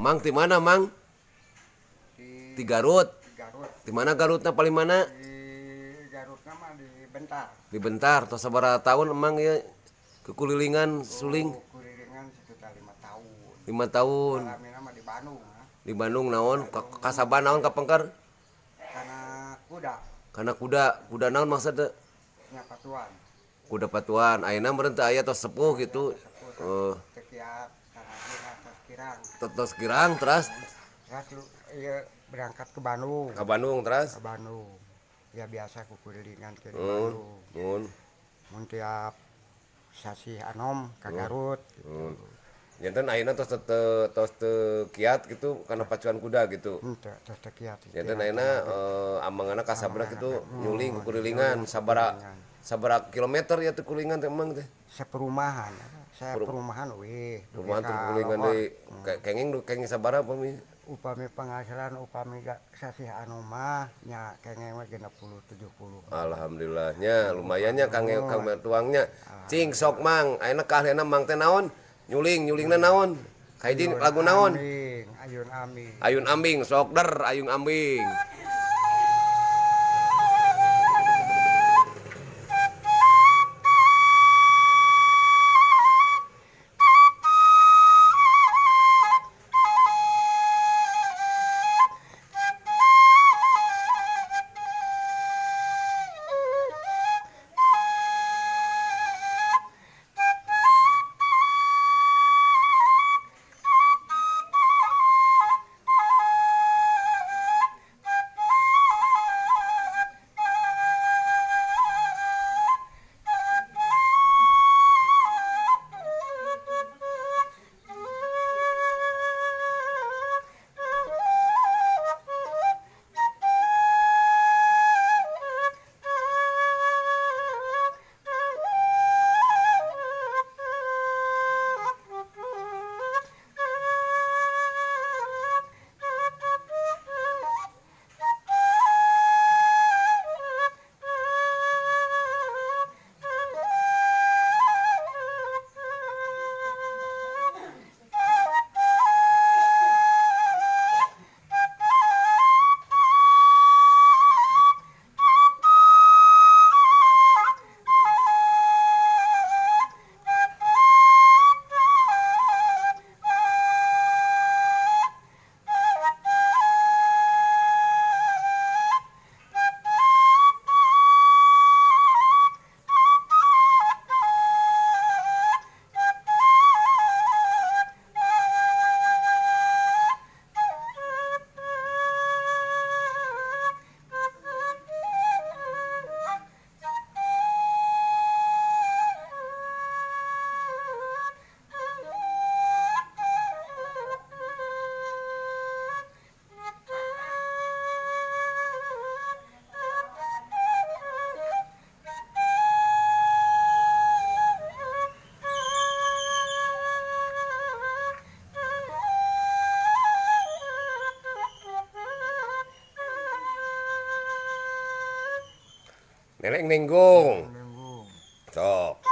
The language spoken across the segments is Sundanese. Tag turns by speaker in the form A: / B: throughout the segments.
A: Amang di mana, Mang?
B: Di
A: Di Garut.
B: Garut.
A: Di mana Garutna paling mana?
B: Di Garutna mah di Bentar.
A: Di Bentar. Tos sabaraha tahun emang ya kekulilingan suling?
B: Oh, kulilingan sekitar 5 tahun.
A: 5 tahun.
B: Salamina mah di Bandung. Ha.
A: Di Bandung naon? Kasaban naon kapengker?
B: Karena kuda.
A: Karena kuda. Kuda naon maksudnya?
B: Nya patuan.
A: Kuda patuan. Ayeuna meureun teu aya, tos sepuh gitu. Oh,
B: Teu kiat karena tos kirang.
A: Tos kirang terus.
B: Terus lu iya berangkat ke Bandung.
A: Ke Bandung terus.
B: Ke Bandung. Ya biasa kukulilingan ke di
A: Hmm.
B: Bandung.
A: Mun.
B: Mun tiap sasih anom ka Garut gitu.
A: Janten ayeuna tos teu, tos teu kiat gitu karena pacuan kuda gitu.
B: Henteu, tos teu kiat.
A: Janten ayeuna amangana kasabna gitu nyuling kukulilingan sabara sabara kilometer ya teh kulingan teh emang teh?
B: Seperumahan. Saya perumahan weh.
A: Perumahan teh kukulingan deui. Kenging kenging sabaraha upami?
B: Upami penghasilan upami gak sasih anu mah nya kenging mah 60 70.
A: Alhamdulillahnya lumayannya kang kang tuangnya. Cing sok Mang, ayeuna kaahlianna Mang teh naon? Nyuling, nyulingna naon? Kahiji lagu naon?
B: Ambing, ayun ambing.
A: Ayun ambing, sok der ayun ambing. Neneng nenggung.
B: Nenggung.
A: Sok.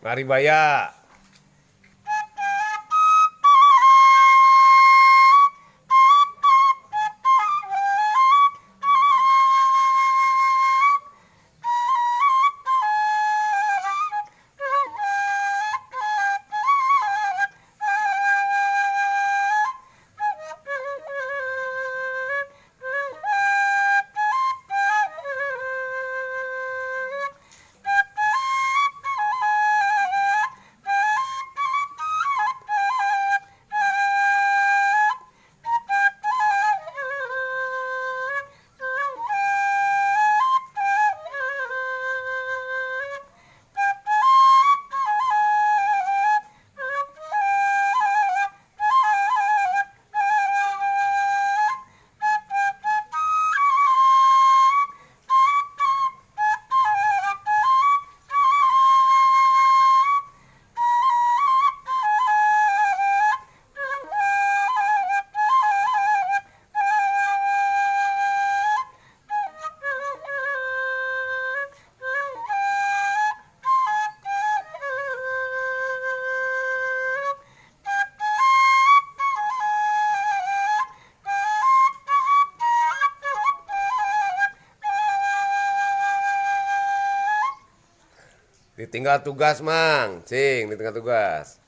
A: Maribaya. Ditinggal tugas, Mang. Cing, ditinggal tugas.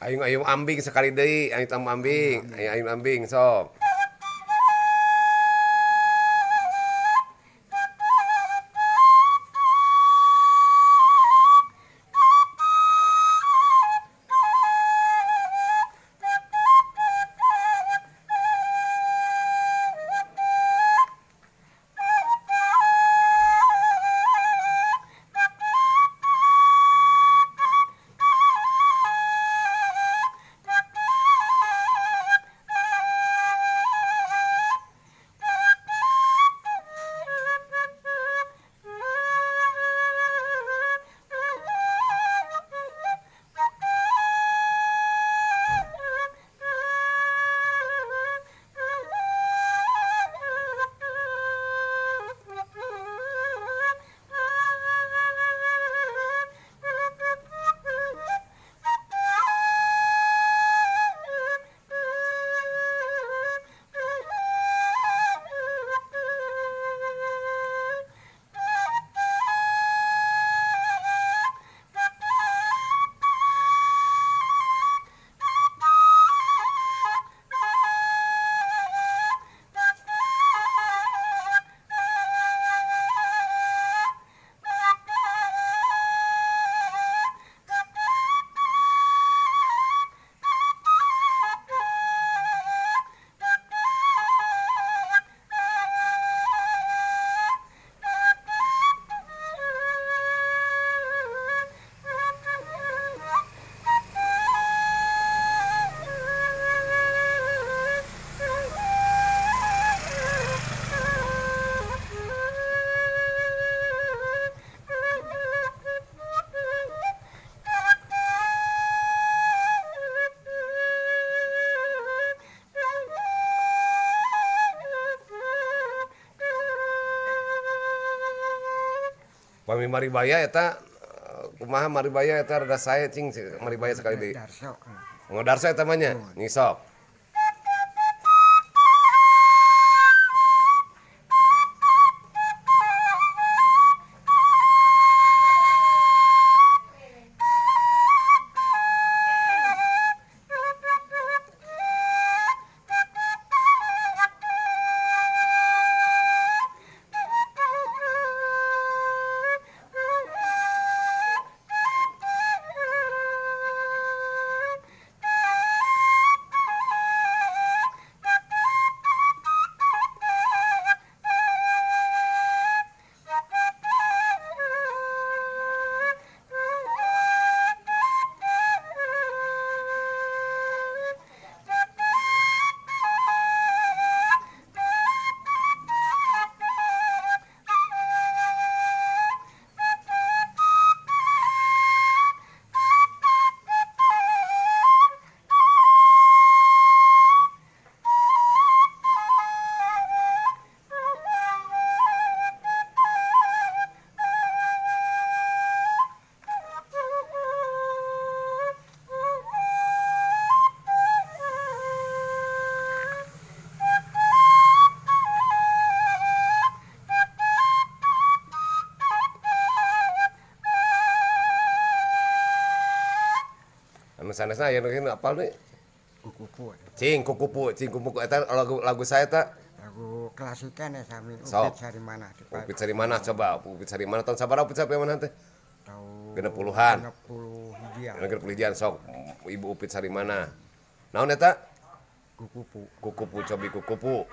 A: Ayung-ayung ambing sekali deui, ayung tamu ambing, ayung ambing sok. Pami Maribaya eta kumaha Maribaya eta rada sae cing Maribaya sekali deui.
B: Darso.
A: Ngodarso eta mah nya, ngisok. Anu sanesna aya nu apal deui?
B: Kukupu.
A: Cing kukupu, cing kukupu eta lagu lagu saya eta.
B: Lagu klasikan ya sami.
A: Sok.
B: Upit Sarimanah.
A: Upit Sarimanah coba, Upit Sarimanah tahun sabaraha Upit Sarimanah teh?
B: Tahun
A: 60-an.
B: 60 hijian.
A: 60 hijian sok Ibu Upit Sarimanah. Naon eta?
B: Kukupu.
A: Kukupu cobi kukupu.